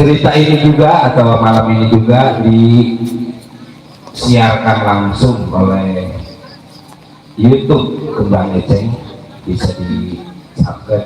cerita ini juga atau malam ini juga disiarkan langsung oleh YouTube Kembang Eceng, bisa di subscribe.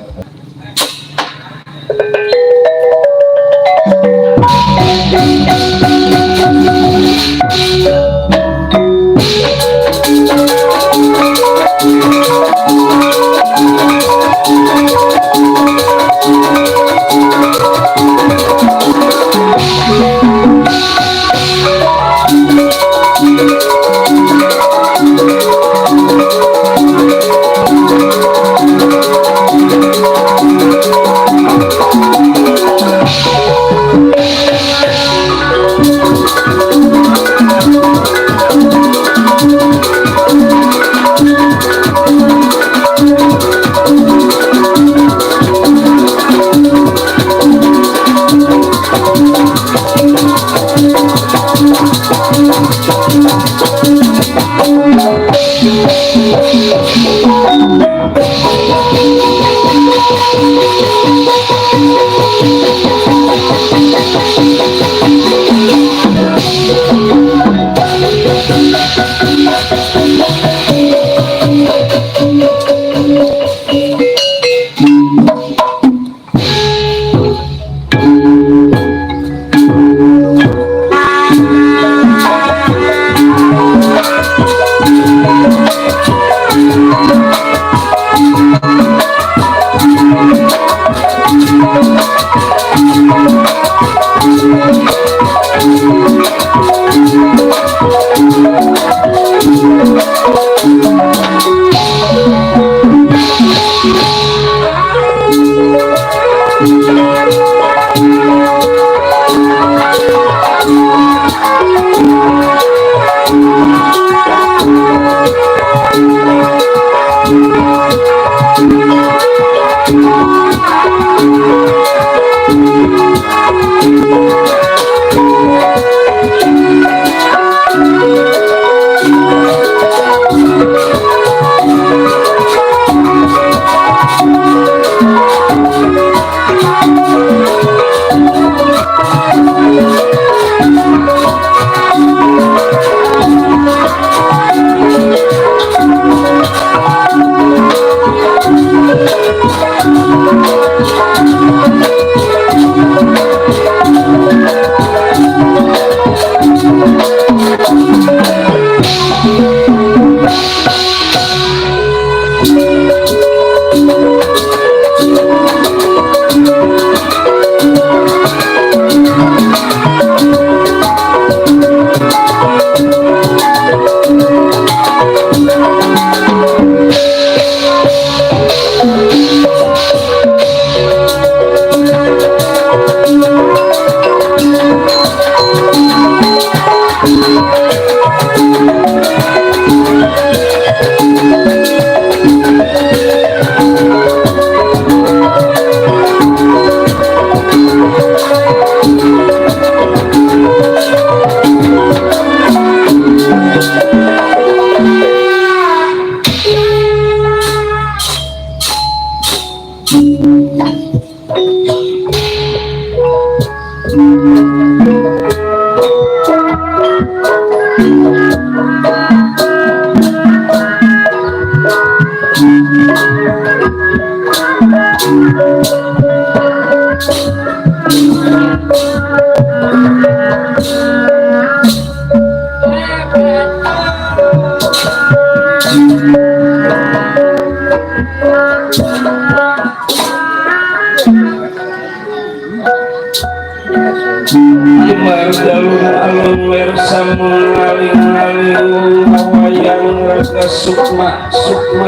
Sukma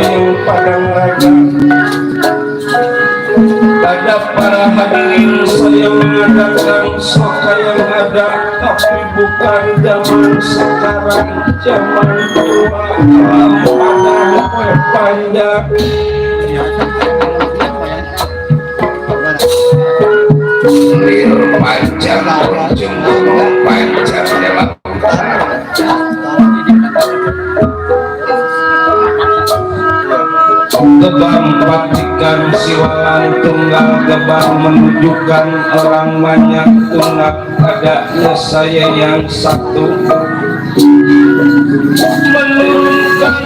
yang padang raga. Pada para hadirin saya mengadakan soka yang ada, tapi bukan zaman sekarang, zaman tua padang kue panjang. Lir panjang berujung panjang dalam Kebang Batik ikan siwalan tunggal gebar menunjukkan orang banyak tunggal adanya saya yang satu menurunkan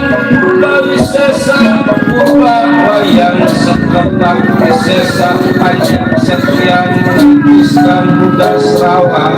dari sesa ubah wayang seketak sesa aja sekian menembuskan Buddha Serawa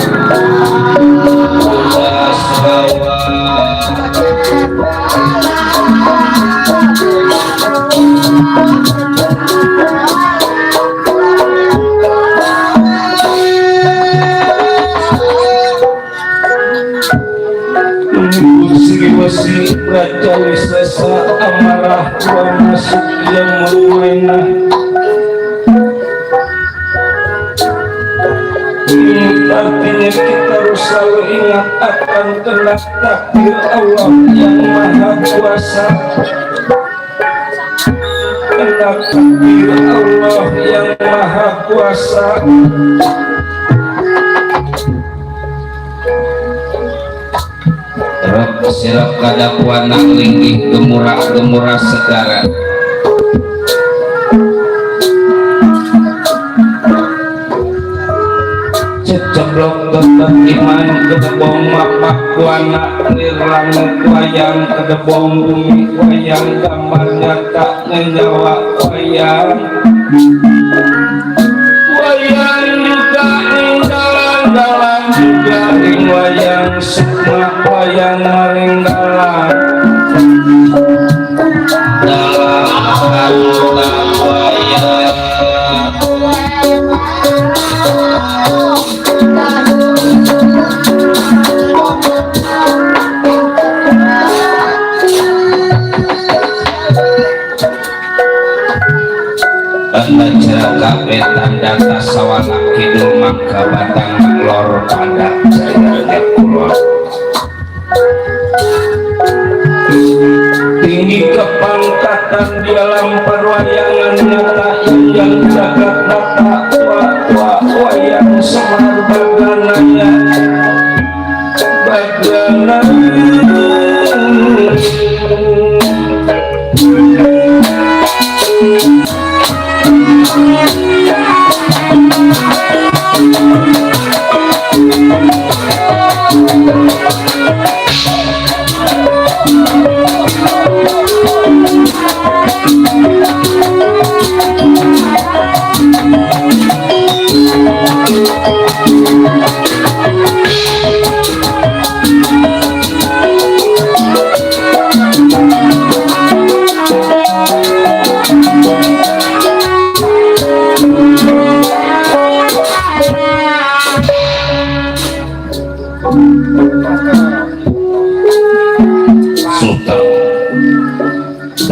Sri baca wisesa amarah wa masuk yang meluainah ini artinya kita harus selalu ingat akan kelak takdir Allah yang maha kuasa kelak takdir Allah yang maha kuasa sirap kadakuan nak linggih gemurah segara ceblok tetap iman kedebong mapak kuana lirlang wayang kedebong bumi wayang gambarnya tak nyawa wayang juga dalam juga ring wayang semua wayang maring dalam wayang tanda kape tanda tasawala kidul maka batang lor pada jaya kulon tinggi kepangkatan di alam perwayangan nyata yang jagat nata tua wayang semar baganaya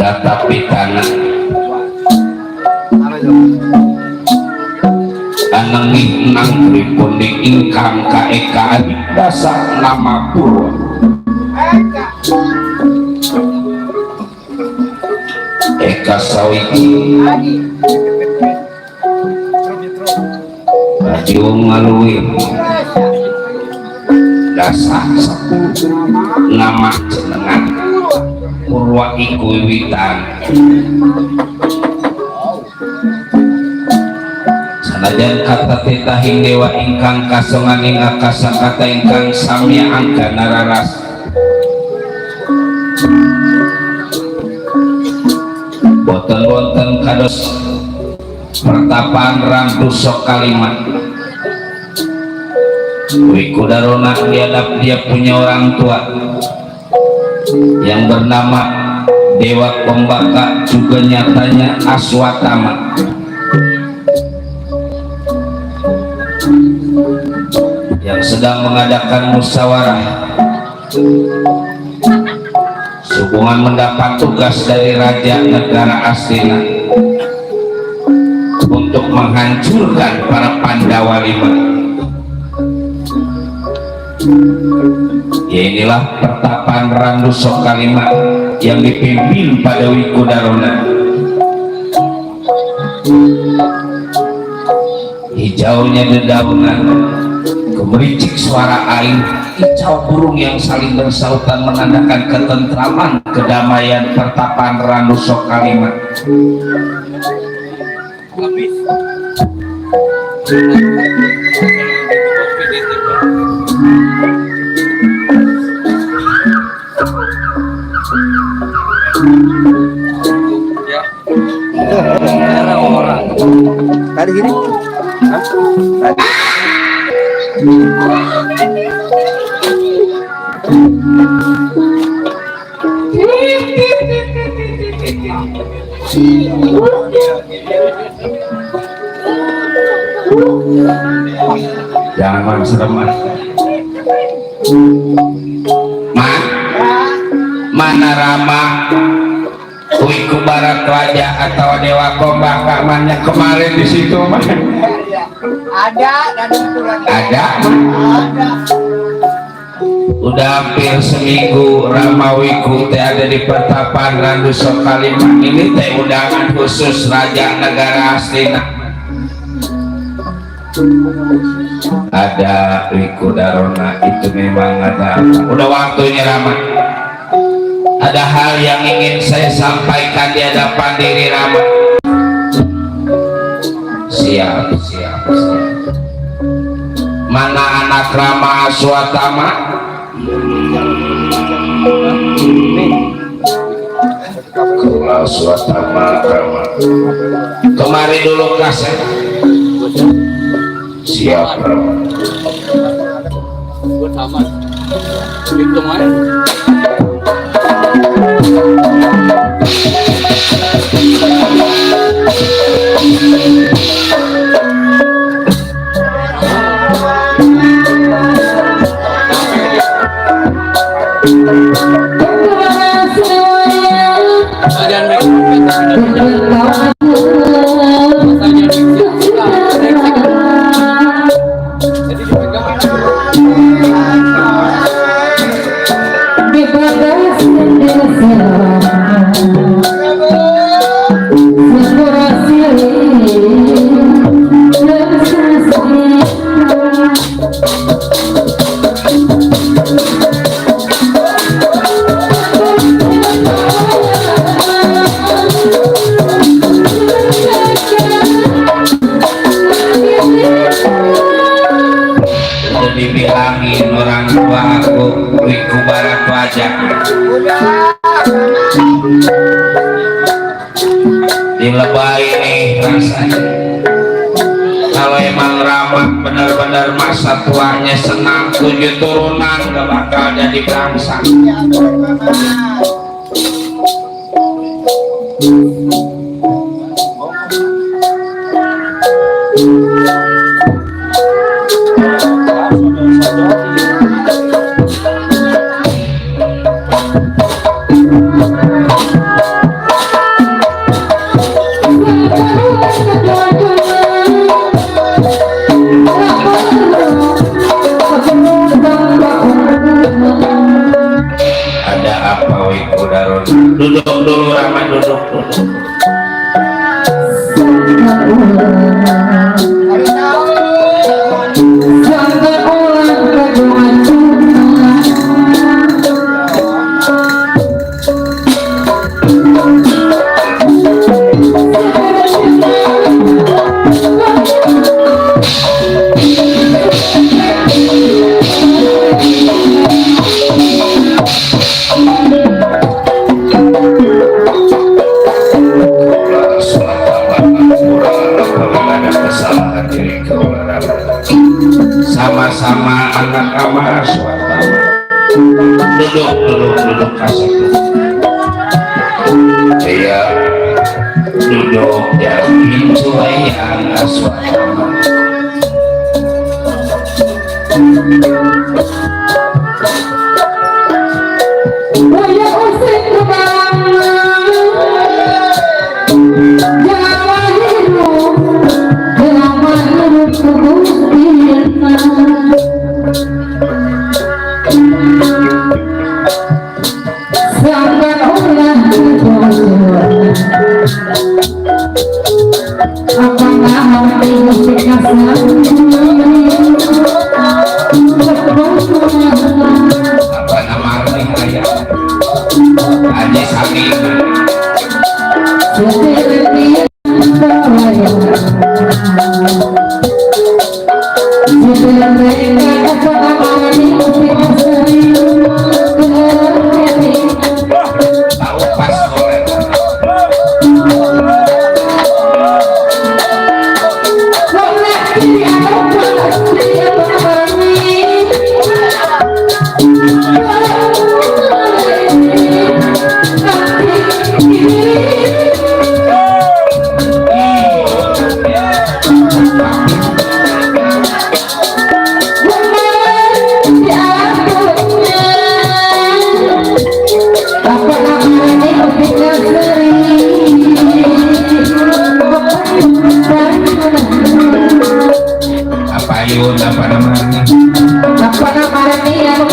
data pitana ananging nang pripun ingkang kaeka dasar nama purwa eka sawiki radio ngalui dasar nama jenengan Purwa iku wiwitan sanajan kata titahing dewa ingkang kasonganing akasa kata ingkang samya angka nararas boten wonten kados pertapaan rantu sok kalimat Wikudarona diadap dia punya orang tua yang bernama Dewa Pembaka, juga nyatanya Aswatama. Yang sedang mengadakan musyawarah sehubungan mendapat tugas dari Raja Negara Astina untuk menghancurkan para Pandawa lima. Ya inilah pertapaan Randu Sokalima yang dipimpin pada Wikudarona. Hijaunya dedaunan, gemericik suara air, kicau burung yang saling bersautan menandakan ketentraman, kedamaian pertapaan Randu Sokalima. Tadi gini. Tadi. Jangan serem. Mana Rama Wiku Barat Raja atau Dewa Kombak kamarnya kemarin di situ mah Ada dan itu lagi. ada. Ada. Udah hampir seminggu Rama Wiku teh ada di pertapan Randu Sokalima. Ini teh undangan khusus Raja Negara Astina. Ada Wiku Darona, itu memang ada apa? Udah waktunya Rama. Ada hal yang ingin saya sampaikan di hadapan diri Rama. Siap. Mana anak Rama Aswatama? Kalau Aswatama Rama. Kemari dulu kaset. Siap Rama. Buat aman. Itu mana? Dibilangin orang tua aku Wiku Barat Raja dilebay nih rasanya. Kalau emang Rama benar-benar masa tuanya senang 7 turunan gak bakal jadi bangsa. Ada apa Wiku Darona? Duduk dulu Rama, duduk. Sama-sama anak Rama Aswatama. Duduk kasih. Iya, duduk dan enjoy yang Aswatama. Apakah mau apa nama ini yang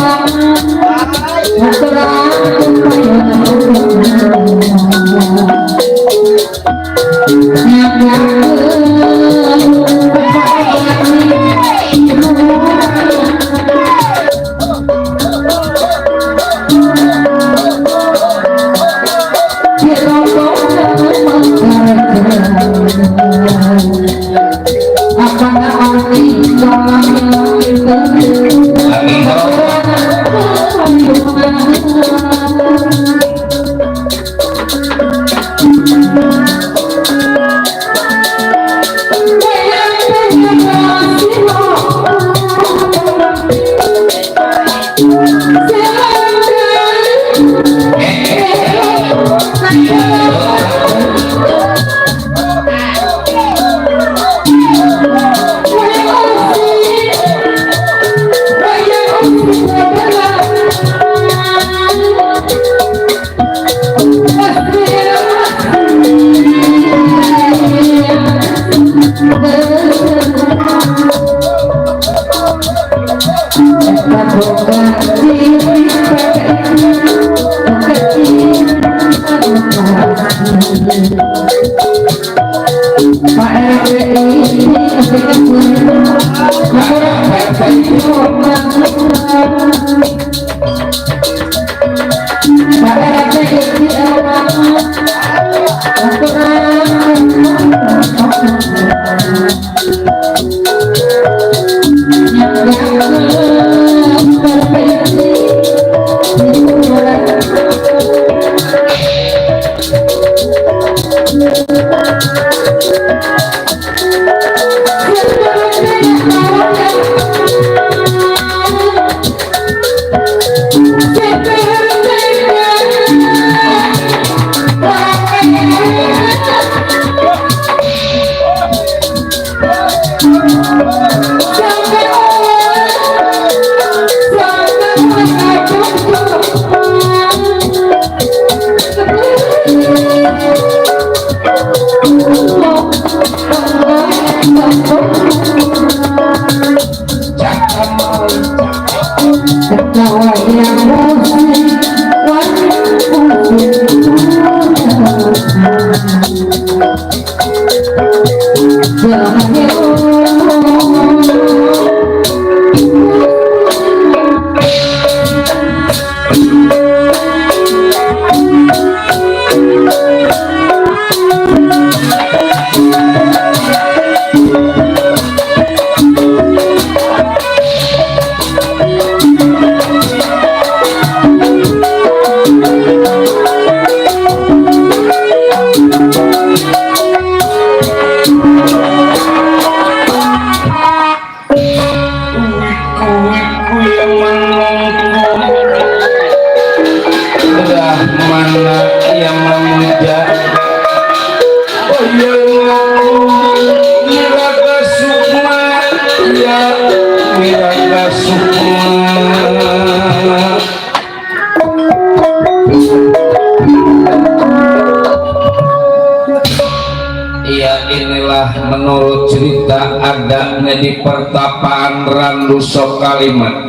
menurut cerita adanya di pertapaan Randu Sokalimat.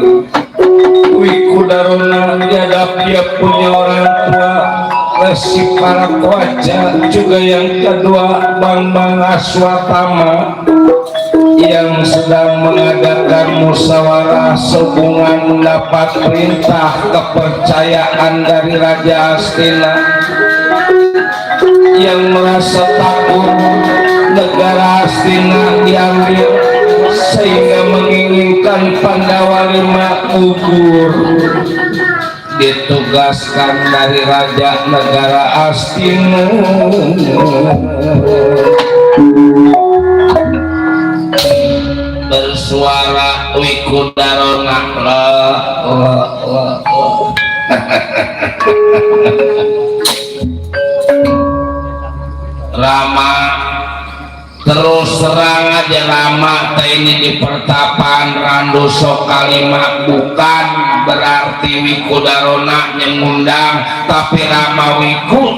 Wikudarona diadap dia punya orang tua Resi Parakoaja, juga yang kedua Bambang Aswatama yang sedang mengadakan musyawarah sehubungan mendapat perintah kepercayaan dari Raja Astina yang merasa takut negara Astina diambil sehingga menginginkan Pandawa Lima gugur, ditugaskan dari Raja negara Astina bersuara Wikudarona Rama terus terang aja Rama ini di pertapaan Randu Sokalima bukan berarti Wikudarona yang ngundang, tapi Rama Wiku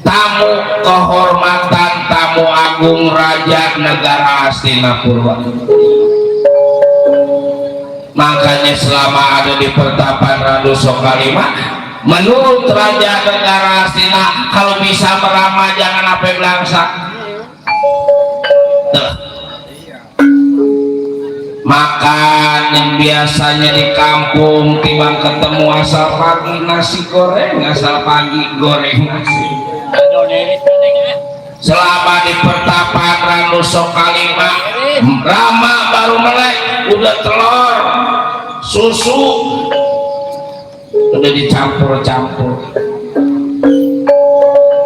tamu kehormatan, tamu agung Raja negara Hastinapura. Makanya selama ada di pertapan Radu Sokalima, menurut Raja Negara Astina, kalau bisa meramah jangan apa belangsa. Makan yang biasanya di kampung timbang ketemu asal pagi nasi goreng, asal pagi goreng nasi. Selama di pertapan Ranu Sokalima, Rama baru melek udah telur susu udah dicampur-campur.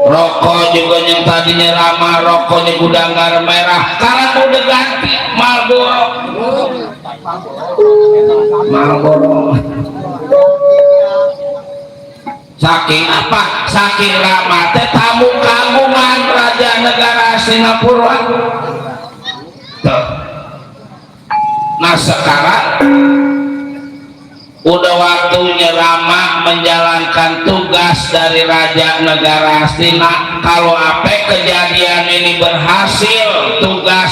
Rokok juga yang tadinya Rama rokoknya gudang garam merah, sekarang udah ganti Marlboro. Saking apa? Saking Rama teh tamu kagungan Raja Negara Singapura. Tuh. Nah sekarang udah waktunya Rama menjalankan tugas dari Raja Negara Astina. Kalau apa kejadian ini berhasil, tugas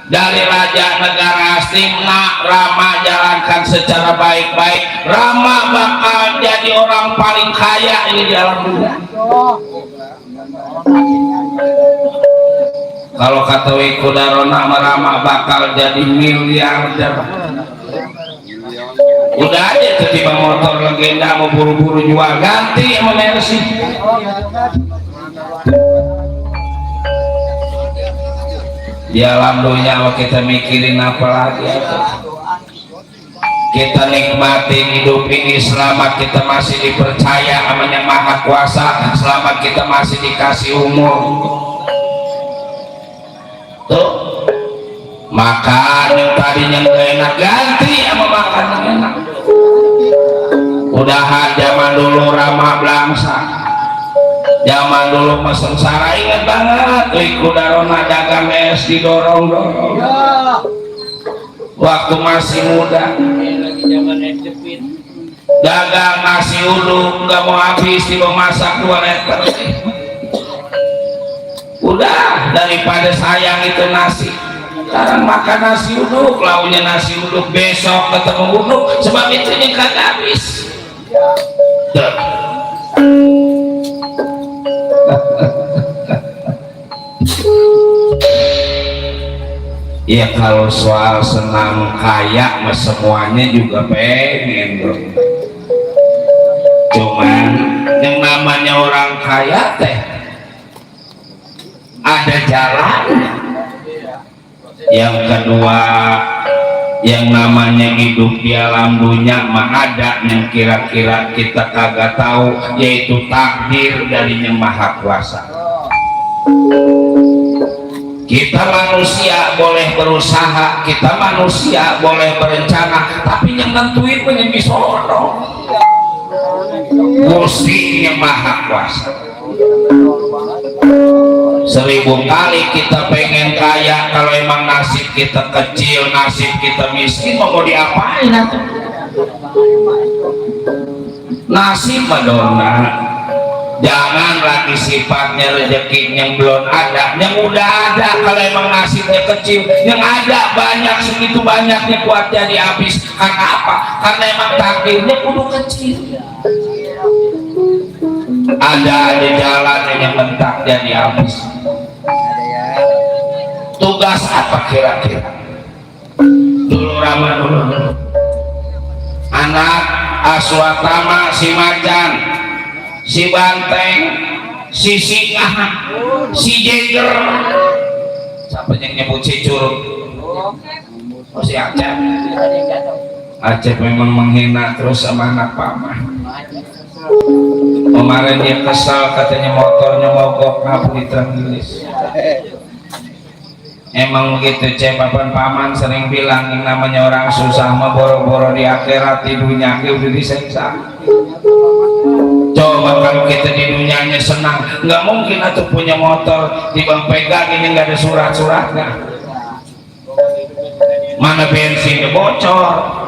dari Raja Negara Astina Rama jalankan secara baik-baik, Rama bakal jadi orang paling kaya ini di alam dunia. Kalau kata Wiku Darona, Rama bakal jadi miliarder. Udah aja ketiba motor legenda mau buru-buru jual, ganti sama Mercy. Di alam dunia kita mikirin apa lagi itu? Kita nikmatin hidup ini selama kita masih dipercaya sama Yang Maha Kuasa, selama kita masih dikasih umur. Tuh, makan yang tadinya gak enak ganti sama makan yang enak. Udahan zaman dulu Rama belangsa, zaman dulu mah sengsara. Ingat banget Wiku Darona dagang es didorong-dorong waktu masih muda, dagang nasi uduk nggak mau habis tiba masak 2 liter. Udah daripada sayang itu nasi, sekarang makan nasi uduk, launya nasi uduk, besok ketemu uduk, sebab itu yang kagak habis. Ya kalau soal senang kaya mas semuanya juga pengen bro. Cuman yang namanya orang kaya teh ada jalannya. Yang kedua, yang namanya hidup di alam dunia mah ada yang kira-kira kita kagak tahu, yaitu takdir dari Yang Maha Kuasa. Kita manusia boleh berusaha, kita manusia boleh berencana, tapi yang nentuin punya bisono Gusti Yang Maha Kuasa. 1000 kali kita pengen kaya, kalau emang nasib kita kecil, nasib kita miskin, mau diapain atuh? Nasib madonna. Jangan lagi sifatnya rezeki yang belum ada, yang udah ada. Kalau emang nasibnya kecil, yang ada banyak, segitu banyaknya kuat jadi habis. Karena apa? Karena emang takdirnya kudu kecil. Ada jalan yang mentak jadi habis. Tugas apa kira-kira? Dulu Rama dulu. Anak Aswatama, si Macan, si Banteng, si Singa, si Jeger, siapa yang nyebut si Curug? Oh si Acep. Acep memang menghina terus sama anak paman. Kemarin dia kesal katanya motornya mogok, ngapa ditanggilis. Emang begitu Cep, paman sering bilang yang namanya orang susah mah boro-boro di akhirat, di dunia udah diseksa. Coba kalau kita di dunianya senang, nggak mungkin atuh punya motor tiba pegang ini nggak ada surat-suratnya, mana bensinnya bocor.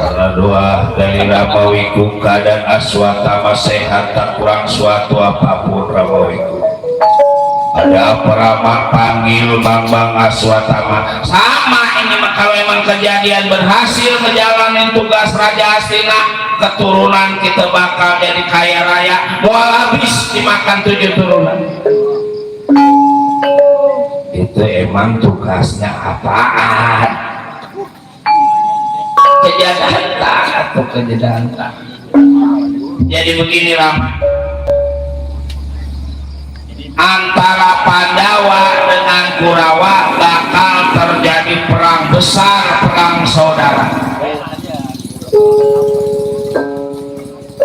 karena doa dari Ramawiku keadaan Aswatama sehat tak kurang suatu apapun. Ramawiku ada apa Rama panggil Bambang Aswatama sama ini mah kalau emang kejadian berhasil ngejalanin tugas Raja Hastina keturunan kita bakal jadi kaya raya mual habis dimakan 7 turunan. Itu emang tugasnya apaan? Kejadanta atau kejadanta. Jadi begini Rama, antara Pandawa dengan Kurawa bakal terjadi perang besar, perang saudara.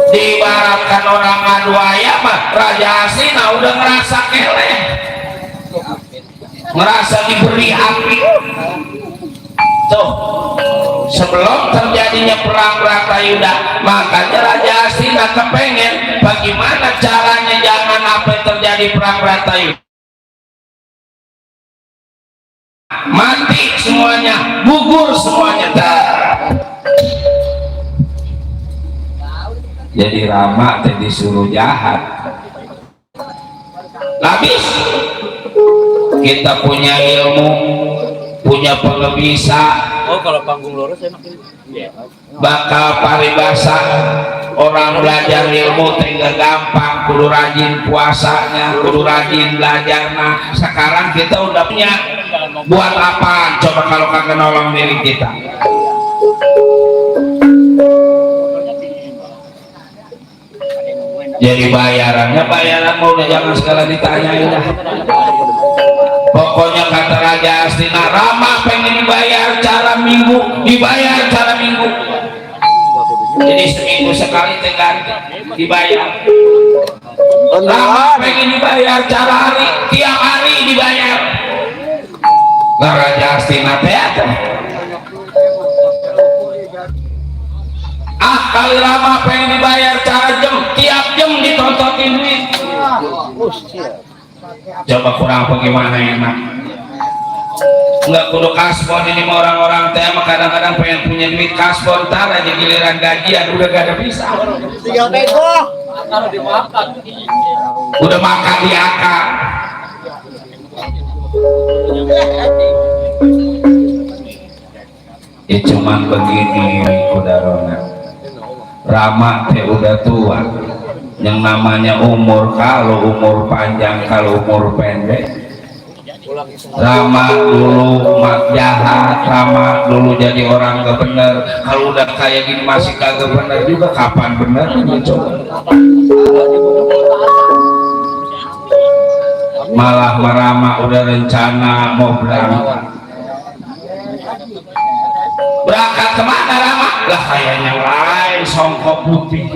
Diibaratkan orang adu ayam mah Raja Hasina udah ngerasa keleh, ngerasa diberi api. Tuh, sebelum terjadinya perang Bratayuda, makanya Raja Hasina kepengen bagaimana caranya jangan sampai terjadi perang Bratayuda, mati semuanya, gugur semuanya. Jadi Rama tadi disuruh jahat. Habis kita punya ilmu, punya pengebisa. Oh, kalau panggung lurus enak ini. Bakal paribasa orang belajar ilmu tinggal gampang, kudu rajin puasanya, kudu rajin belajarnya. Sekarang kita udah punya buat apa? Coba kalau kagak nolong diri kita. Jadi bayaran mau udah jangan segala ditanyain dah. Pokoknya kata Raja Hastina, Rama pengen dibayar cara minggu, dibayar cara minggu. Jadi seminggu sekali ganti dibayar. Rama pengen dibayar cara hari, tiap hari dibayar. Nah Raja Hastina teater. Kali Rama pengen dibayar cara jam, tiap jam ditontonin duit. Coba kurang bagaimana enak. Nggak kudu kaspon ini mah orang-orang teh mah kadang-kadang pengen punya duit kaspon tar aja giliran gajian udah gak ada bisa. Tinggal bego. Udah makan di akar. Ya cuman begini kudarona. Rama teh udah tua, yang namanya umur, kalau umur panjang kalau umur pendek. Rama dulu mak jahat, Rama dulu jadi orang gak bener. Kalau udah kayak gini masih kagak bener juga, kapan bener? Coba. Malah Rama udah rencana mau berangkat kemana Rama? Lah kayaknya lain songkok putih.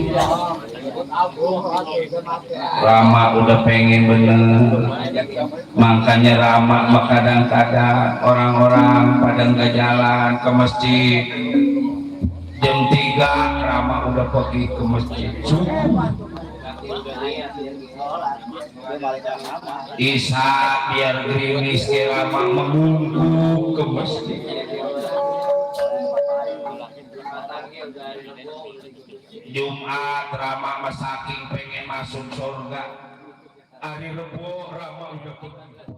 Rama udah pengen bener, makanya Rama kadang-kadang orang-orang pada nggak jalan ke masjid. Jam 3 Rama udah pergi ke masjid subuh. Isya biar gerimis Rama menunggu ke masjid. Jumat Rama saking pengen masuk surga, hari Rebo Rama udah pergi.